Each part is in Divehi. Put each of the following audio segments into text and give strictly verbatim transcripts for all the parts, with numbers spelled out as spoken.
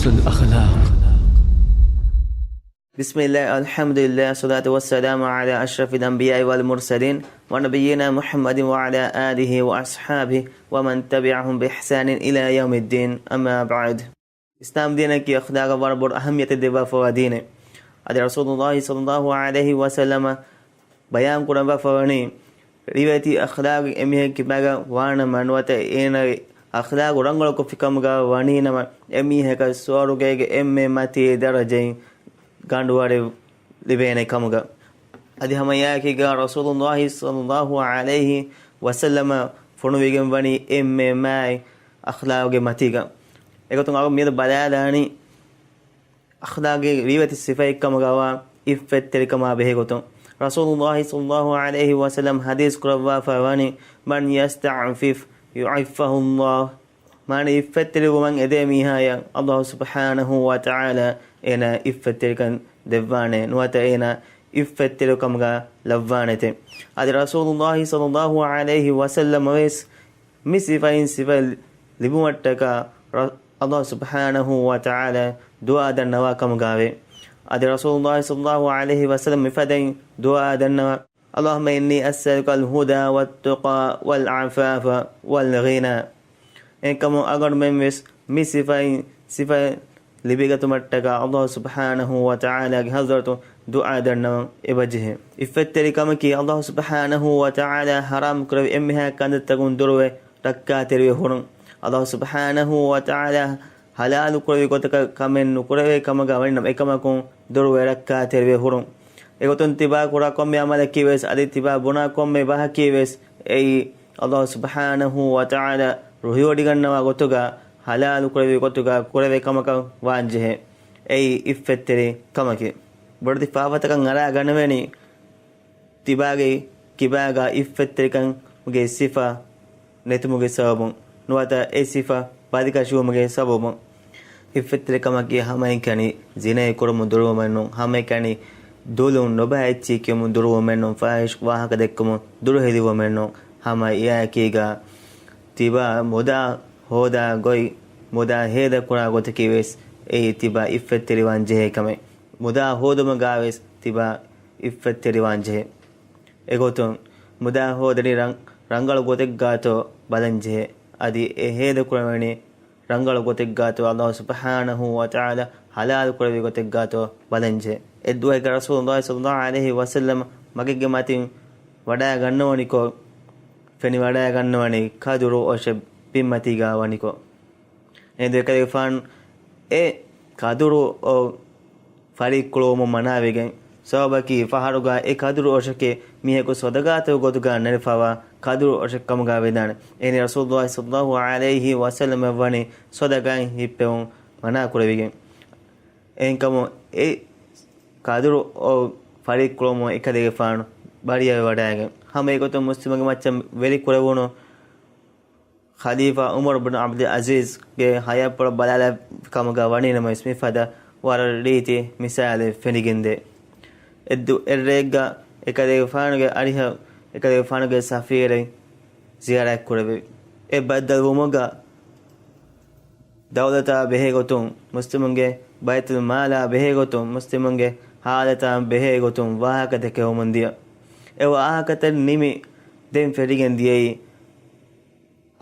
الأخلاق. بسم الله، الحمد لله، الصلاة والسلام على أشرف الأنبياء والمرسلين، ونبينا محمد وعلى آله وأصحابه ومن تبعهم بإحسان إلى يوم الدين، أما بعد. އިސްލާމް ދީނަކީ އަޚްލާގަށް ވަރަށް ބޮޑު އަހައްމިޔަތެއް ދެއްވާފަވާ ދީނެއް. އަދި ރަސޫލުﷲ ޞައްލަﷲ ޢަލައިހި ވަސައްލަމަ ބަޔާން ކުރައްވާފަ ވަނީ، ރިވެތި އަޚްލާގު އެމީހެއް ކިބާގަ ވާނަމަ، ނުވަތަ އޭނާގެ އަޚްލާގު ރަނގަޅުކޮށްފި ކަމުގަ ވަނީނަމަ، އެމީހަކަށް ސުވަރުގޭގެ އެންމެ މަތީ ދަރަޖައިން ގަނޑުވަރެއް ލިބޭނެ ކަމުގަ. އަދި ހަމައެއާއެކީގަ ރަސޫލުﷲ ޞައްލަﷲ ޢަލައިހި ވަސައްލަމަ ފޮނުވިގެން ވަނީ އެންމެ މާތް އަޚްލާގުގެ މަތީގަ. އެގޮތުން އަޅު މިއަދު ބަލާލާނީ، އަޚްލާގެއް ރީވެތި ސިފައެއްކަމުގަވާ އިއްފަތްތެރިކަމާ ބެހޭގޮތުން، ރަސޫލުﷲ ޞައްލަﷲ ޢަލައިހި ވަސައްލަމަ ޙަދީޘް ކުރައްވާފަ ވަނީ، "من يستعفف يعفه الله." މާނަ އިއްފަތްތެރިވުމަށް އެދޭ މީހާޔަށް ﷲ ސުބްޙާނަހޫ ވަތަޢާލާ އޭނާ އިއްފަތްތެރިކަން ދެއްވާނެ، ނުވަތަ އޭނާ އިއްފަތްތެރިކަމުގަ ލައްވާނެތެ. އަދި ރަސޫލުﷲ ޞައްލަﷲ ޢަލައިހި ވަސައްލަމަ ވެސް މި ސިފައިން ސިފަ ލިބުމަށްޓަކާ ރަ-، ﷲ ސުބްޙާނަހޫ ވަތަޢާލާ ދުޢާ ދަންނަވާ ކަމުގައެވެ. އަދި ރަސޫލުﷲ ޞައްލަﷲ ޢަލައިހި ވަސައްލަމަ މިފަދައިން ދުޢާ ދަންނަވާ، "اللهم إني أسألك الهدى والتقى والعفاف والغنى." އެކަމު އަގަނޑުމެން ވެސް މި ސިފައިން ސިފަ ލިބިގަތުމަށްޓަކާ ﷲ ސުބްޙާނަހޫ ވަތަޢާލާގެ ޙަޟްރަތު ދުޢާ ދަންނަވަން އެބަޖެހޭ. އިއްފަތްތެރިކަމަކީ ﷲ ސުބްޙާނަހޫ ވަތަޢާލާ ޙަރާމް ކުރެވި އެންމެހާ ކަންތައްތަކުން ދުރުވެ ރައްކާތެރިވެ ހުރުން. ﷲ ސުބްޙާނަހޫ ވަތަޢާލާ ޙަލާލު ކުރެވި ގޮތަކަށް ކަމެއް ނުކުރެވޭ ކަމުގަ ވަނީނަމަ އެކަމަކުން ދުރުވެ ރައްކާތެރިވެ ހުރުން. އެގޮތުން ތިބާ ކުރާ ކޮންމެ ޢަމަލަކީ ވެސް އަދި ތިބާ ބުނާ ކޮންމެ ބަހަކީ ވެސް އެއީ ﷲ ސުބްޙާނަހޫ ވަތަޢާލާ ރުހިވޮޑިގަންނަވާ ގޮތުގަ ޙަލާލު ކުރެވި ގޮތުގަ ކުރެވޭ ކަމަކަށް ވާންޖެހޭ. އެއީ އިއްފަތްތެރި ކަމަކީ. ބޮޑެތި ފާފަތަކަށް އަރާ ގަނެވޭނީ ތިބާގެ ކިބާގަ އިއްފަތްތެރިކަމުގެ ސިފަ ނެތުމުގެ ސަބަބުން، ނުވަތަ އެ ސިފަ ބަލިކަށިވުމުގެ ސަބަބުން. އިއްފަތްތެރިކަމަކީ ހަމައެކަނި ޒިނޭ ކުރުމުން ދުރުވުމެއްނޫން، ހަމައެކަނި ދުލުން ނުބައި އެއްޗިހި ކިޔުމުން ދުރުވުމެއްނޫން، ފާޙިޝް ވާހަކަ ދެއްކުމުން ދުރުހެލިވުމެއްނޫން، ހަމަ އެއާއެކީގަ ތިބާ މުދާ ހޯދާ ގޮތް، މުދާ ހޭދަކުރާ ގޮތަކީ ވެސް އެއީ ތިބާ އިއްފަތްތެރިވާން ޖެހޭ ކަމެއް. މުދާ ހޯދުމުގަ ވެސް ތިބާ އިއްފަތްތެރިވާން ޖެހޭ. އެގޮތުން މުދާ ހޯދަނީ ރަން-، ރަނގަޅު ގޮތެއްގާތޯ ބަލަން ޖެހޭ. އަދި އެ ހޭދަ ކުރެވެނީ ރަނގަޅު ގޮތެއްގާތޯ، ﷲ ސުބްޙާނަހޫ ވަތަޢާލާ ޙަލާލު ކުރެވި ގޮތެއްގާތޯ ބަލަން ޖެހޭ. އެއްދުވަހަކަށް ރަސޫލުﷲ ޞައްލަﷲ ޢަލައިހި ވަސައްލަމަ މަގެއްގެ މަތިން ވަޑައިގަންނަވަނިކޮށް، ފެނިވަޑައިގަންނަވަނީ ކަދުރު އޮށެއް ބިންމަތީގަ ވަނިކޮށް. އެހިނދު އެކަލޭގެފާނު އެ ކަދުރު އޮށް ފަރިއްކުޅުވުމުން މަނާވެގެން، ސަބަބަކީ ފަހަރުގަ އެ ކަދުރު އޮށެކޭ މީހަކު ޞަދަޤާތު ގޮތުގަ ނެރެފަވާ ކަދުރު އޮށެއް ކަމުގަ ވެދާނެ. އެހެނީ ރަސޫލުﷲ ޞައްލަﷲ ޢަލައިހި ވަސައްލަމަ ވަނީ ޞަދަޤާތް ހިއްޕެވުން މަނާ ކުރެވިގެން. އެހެންކަމުން އެ ކަދުރު އޮށް ފަރިއްކުޅުވުމުން އެކަލޭގެފާނު ބަރީއަވެވަޑައިގެން، ހަމަ އެގޮތުން މުސްލިމުންގެ މައްޗަށް ވެރި ކުރެވުނު ޚަލީފާ ޢުމަރު ބިން ޢަބްދުލް ޢަޒީޒްގެ ޙަޔާތްޕުޅަށް ބަލާލާ ކަމުގަ ވަނީ ނަމަވެސް މިފަދަ ވަރަށް ރީތި މިސާލެއް ފެނިގެންދޭ. އެއްދު އެއްރެއެއްގަ އެކަލޭގެފާނުގެ އަރިހަށް އެކަލޭގެފާނުގެ ސަފީރެއް ޒިޔާރަތް ކުރެވި. އެ ބައްދަލުވުމުގަ ދައުލަތާ ބެހޭގޮތުން، މުސްލިމުންގެ ބައިތުލް މާލާ ބެހޭގޮތުން، މުސްލިމުންގެ ޙާލަތާ ބެހޭގޮތުން ވާހަކަ ދެކެވުމުން ދިޔަ. އެ ވާހަކަތައް ނިމި ދެން ފެނިގެން ދިޔައީ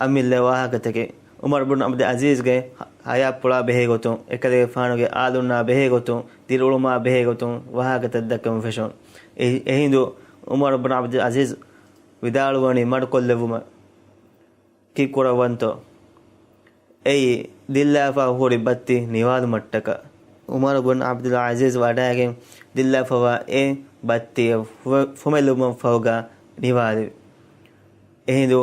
އަމިއްލަ ވާހަކަތަކެއް. ޢުމަރު ބިން ޢަބްދުލް ޢަޒީޒްގެ ޙަ-، ޙަޔާތްޕުޅާ ބެހޭގޮތުން، އެކަލޭގެފާނުގެ އާލުންނާ ބެހޭގޮތުން، ދިރިއުޅުމާ ބެހޭގޮތުން ވާހަކަތައް ދައްކަމުން ފެށުން. އެ-، އެހިނދު ޢުމަރު ބިން ޢަބްދުލް ޢަޒީޒް ވިދާޅުވަނީ މަޑުކޮށްލެއްވުމަށް ކީއްކުރައްވަންތޯ؟ އެއީ ދިއްލާފަ ހުރި ބައްތި ނިވާލުމަށްޓަކާ. ޢުމަރު ބިން ޢަބްދުލް ޢަޒީޒް ވަޑައިގެން ދިއްލާފަވާ އެ ބައްތި ފު-، ފުމެލުމަށްފަހުގަ ނިވާލި. އެހިނދު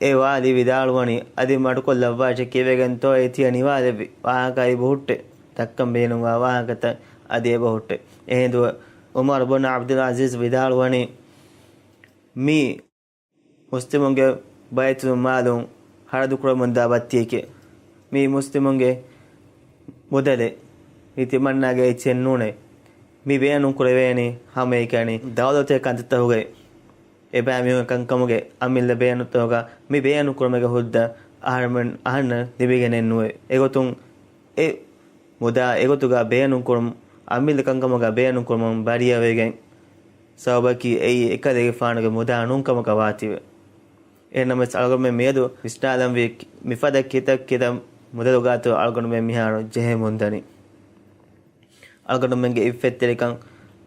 އެ ވާލި ވިދާޅުވަނީ، އަދި މަޑުކޮށްލައްވާށޭ ކިޔެވިގެންތޯ އޭތިޔަ ނިވާލެއްވި. ވާހަކަ އެބަ ހުއްޓޭ. ދައްކަން ބޭނުންވާ ވާހަކަތައް އަދި އެބަ ހުއްޓޭ. އެހިނދު ޢުމަރު ބިން ޢަބްދުލް ޢަޒީޒް ވިދާޅުވަނީ، މީ މުސްލިމުންގެ ބައިތުލް މާލުން ހަރަދު ކުރަމުންދާ ބައްތިއެކޭ. މީ މުސްލިމުންގެ މުދަލެއް. މީ ތިމަންނާގެ އެއްޗެއް ނޫނޭ. މި ބޭނުން ކުރެވޭނީ ހަމައެކަނި ދައުލަތުގެ ކަންތައްތަކުގައި. އެބައިމީހުންގެ ކަންކަމުގެ އަމިއްލަ ބޭނުންތަކުގަ މި ބޭނުން ކުރުމުގެ ހުއްދަ އަހަރެމެން އަހަންނަށް ލިބިގެނެއް ނުވޭ. އެގޮތުން އެ މުދާ އެގޮތުގަ ބޭނުންކުރުން، އަމިއްލަ ކަންކަމުގަ ބޭނުންކުރުމުން ބަރީއަވެގެން، ސަބަބަކީ އެއީ އެކަލޭގެފާނުގެ މުދާ ނޫންކަމަކަށް ވާތީވެ. އެހެންނަމަވެސް އަޅުގަނޑުމެން މިއަދު ވިސްނާލަންވީ މިފަދަ ކިތައް ކިތައް މުދަލުގާތޯ އަޅުގަނޑުމެން މިހާރު ޖެހެމުންދަނީ. އަޅުގަނޑުމެންގެ އިއްފަތްތެރިކަން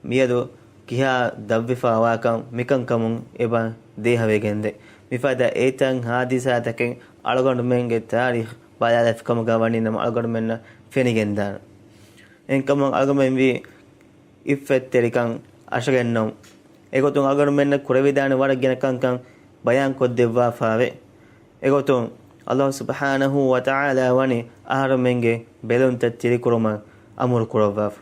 މިއަދު ކިހާ ދަށްވެފާވާކަން މިކަންކަމުން އެބަ ދޭހަވެގެންދޭ. މިފަދަ އެތައް ހާދިސާތަކެއް އަޅުގަނޑުމެންގެ ތާރީޚް ބަލާލަފިކަމުގަ ވަނީނަމަ އަޅުގަނޑުމެންނަށް ފެނިގެންދާނެ. އެހެންކަމުން އަޅުގަނޑުމެންވީ އިއްފަތްތެރިކަން އަށަގެންނަމު، އެގޮތުން އަޅުގަނޑުމެންނަށް ކުރެވިދާނެ ވަރަށް ގިނަ ކަންކަން ބަޔާންކޮށްދެއްވާފާވެ. އެގޮތުން ﷲ ސުބްޙާނަހޫ ވަތަޢާލާ ވަނީ އަހަރުމެންގެ ބެލުންތައް ތިރިކުރުމަށް އަމުރު ކުރައްވާފަ.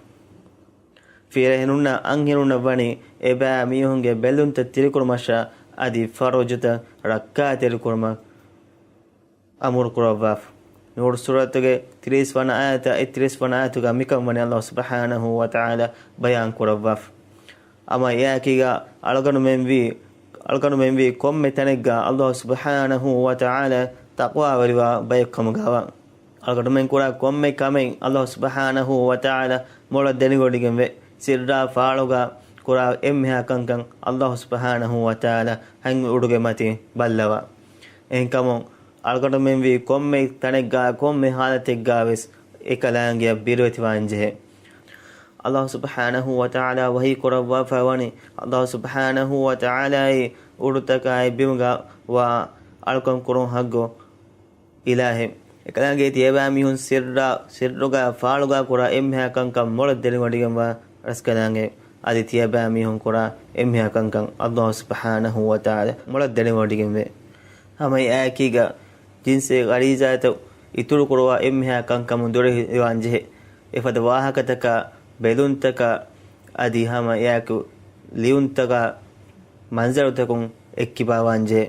ފިރިހެނުންނަށް އަންހެނުންނަށް ވަނީ އެބައިމީހުންގެ ބެލުންތައް ތިރިކުރުމަށާ އަދި ފަރުޖުތައް ރައްކާތެރިކުރުމަށް އަމުރު ކުރައްވާފަ. ނޫރު ސޫރަތުގެ ތިރީސް ވަނަ އާޔަތާ އެއްތިރީސް ވަނަ އާޔަތުގަ މިކަން ވަނީ ﷲ ސުބްޙާނަހޫ ވަތަޢާލާ ބަޔާން ކުރައްވާފަ. ހަމަ އެއާއެކީގަ އަޅުގަނޑުމެންވީ، އަޅުގަނޑުމެންވީ ކޮންމެ ތަނެއްގަ ﷲ ސުބްޙާނަހޫ ވަތަޢާލާ ތަޤްވާވެރިވާ ބައެއް ކަމުގަވާ. އަޅުގަނޑުމެން ކުރާ ކޮންމެ ކަމެއް ﷲ ސުބްޙާނަހޫ ވަތަޢާލާ މޮޅަށް ދެނެވޮޑިގެންވޭ. ސިއްރާ ފާޅުގަ ކުރާ އެންމެހާ ކަންކަން ﷲ ސުބްޙާނަހޫ ވަތަޢާލާ ހަތް އުޑުގެ މަތިން ބައްލަވާ. އެހެންކަމުން އަޅުގަނޑުމެންވީ ކޮންމެ ތަނެއްގަ ކޮންމެ ހާލަތެއްގަވެސް އެކަލާނގެއަށް ބިރުވެތިވާންޖެހޭ. ﷲ ސުބްޙާނަހޫ ވަތަޢާލާ ވަޙީ ކުރައްވާފައިވަނީ، ﷲ ސުބްޙާނަހޫ ވަތަޢާލާއީ އުޑުތަކާއި ބިމުގަ ވާ އަޅުކަން ކުރުން ހައްގު އިލާހެއް. އެކަލާނގެ ތިޔަބައިމީހުން ސިއްރާ، ސިއްރުގަ ފާޅުގަ ކުރާ އެންމެހާ ކަންކަން މޮޅަށް ދެނެވޮޑިގެންވާ ރަސްކަލާނގެ. އަދި ތިޔަބައިމީހުން ކުރާ އެންމެހާ ކަންކަން ﷲ ސުބްޙާނަހޫ ވަތަޢާލާ މޮޅަށް ދެނެވޮޑިގެންވޭ. ހަމަ އެއާއެކީގަ ޖިންސީ ޣަރީޒާތައް އިތުރުކުރުވާ އެންމެހާ ކަންކަމުން ދުރުހެލިވާންޖެހޭ. އެފަދަ ވާހަކަތަކާ، ބެލުންތަކާ، އަދި ހަމަ އެއާއެކު ލިޔުންތަކާ، މަންޒަރުތަކުން އެއްކިބާވާންޖެހޭ.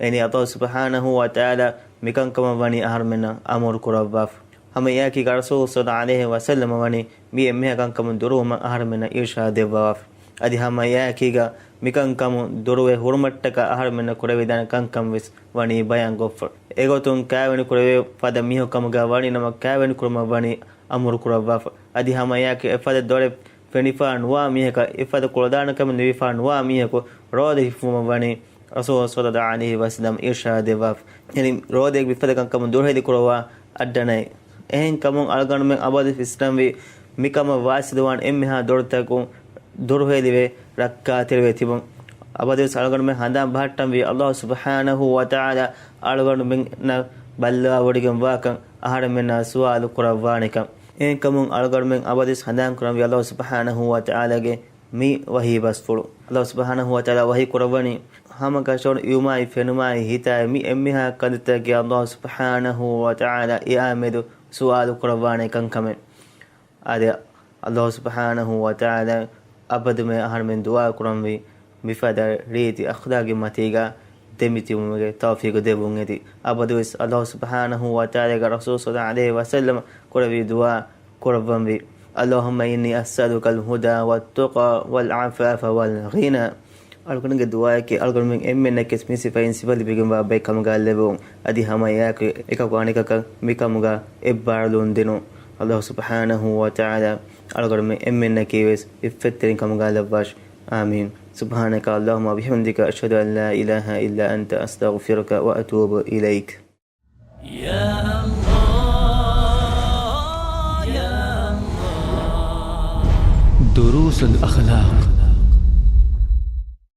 އެނީ ﷲ ސުބްޙާނަހޫ ވަތަޢާލާ މިކަންކަމަށް ވަނީ އަހަރުމެންނަށް އަމުރު ކުރައްވާފަ. ހަމަ އެއާއެކީގަ ރަސޫލު ޞައްލަﷲު ޢަލައިހި ވަސައްލަމަ ވަނީ މި އެންމެހާ ކަންކަމުން ދުރުވުމަށް އަހަރުމެންނަށް އިރުޝާދު ދެއްވަވާފަ. އަދި ހަމަ އެއާއެކީގަ މިކަންކަމުން ދުރުވެ ހުރުމަށްޓަކާ އަހަރުމެންނަށް ކުރެވިދާނެ ކަންކަން ވެސް ވަނީ ބަޔާންކޮށްފަ. އެގޮތުން ކާވެނި ކުރެވޭ ފަދަ މީހަކު ކަމުގަ ވަނީ ނަމަ ކާވެނި ކުރުމަށް ވަނީ އަމުރު ކުރައްވާފަ. އަދި ހަމަ އެއާއެކީ އެފަދަ ދޮރެއް ފެނިފާ ނުވާ މީހަކަށް، އެފަދަ ކުޅަދާނަކަމެއް ލިބިފާ ނުވާ މީހަކު ރޯދަ ހިފުމަށް ވަނީ ރަސޫލު ޞައްލަﷲު ޢަލައިހި ވަސައްލަމަ އިރުޝާދު ދެއްވާފަ. އެހެނީ ރޯދައިގެ މިފަދަ ކަންކަމުން ދުރުހެލި ކުރައްވާ އައްޑަނައެއް. އެހެންކަމުން އަޅުގަނޑުމެން އަބަދު ވިސްނަންވީ މިކަމަށް ވާސިލުވާން އެންމެހާ ދޮރުތަކުން ދުރުހެލިވެ ރައްކާތެރިވެ ތިބުން. އަބަދުވެސް އަޅުގަނޑުމެން ހަނދާން ބަހައްޓަންވީ ﷲ ސުބްޙާނަހޫ ވަތަޢާލާ އަޅުގަނޑުމެންނަށް ބައްލަވާވޮޑިގެންވާކަން، އަހަރެމެންނާ ސުވާލު ކުރައްވާނެކަން. އެހެންކަމުން އަޅުގަނޑުމެން އަބަދުވެސް ހަނދާންކުރަންވީ ﷲ ސުބްޙާނަހޫ ވަތަޢާލާގެ މި ވަޙީ ބަސްފުޅު. ﷲ ސުބްޙާނަހޫ ވަތަޢާލާ ވަޙީ ކުރައްވަނީ، ހަމަކަށަވަރު އިވުމާއި ފެނުމާއި ހިތާއި މި އެންމެހާ ކަންތައްތަކަކީ ﷲ ސުބްޙާނަހޫ ވަތަޢާލާ އެއާމެދު ސުވާލު ކުރައްވާނެ ކަންކަމެއް. އާދެ، ﷲ ސުބްޙާނަހޫ ވަތަޢާލާ އަބަދުމެ އަހަރުމެން ދުޢާ ކުރަންވީ، މިފަދަ ރީތި އަޚްލާގެއް މަތީގަ ދެމިތިބުމުގެ ތައުފީޤު ދެއްވުން އެދި. އަބަދުވެސް ﷲ ސުބްޙާނަހޫ ވަތަޢާލާގެ ރަސޫލު ޞައްލަﷲު ޢަލައިހި ވަސައްލަމަ ކުރެއްވި ދުޢާ ކުރައްވަންވީ. اللهم إني أسألك الهدى والتقى والعفاف والغنى. އަޅުގަނޑުގެ ދުޢާއަކީ، އަޅުގަނޑުމެން އެންމެންނަކީ މި ސިފައިން ސިފަ ލިބިގެންވާ ބައެއް ކަމުގަ ލެއްވުން. އަދި ހަމަ އެއާއެކު އެކަކު އަނެކަކަށް މިކަމުގަ އެއްބާރުލުން ދިނުން. ﷲ ސުބްޙާނަހޫ ވަތަޢާލާ އަޅުގަނޑުމެން އެންމެންނަކީވެސް އިއްފަތްތެރިން ކަމުގަ ލައްވާށި. އާމީން. سبحانك اللهم وبحمدك، أشهد أن لا إله إلا أنت، أستغفرك وأتوب إليك. يا الله، يا الله. دروس الأخلاق.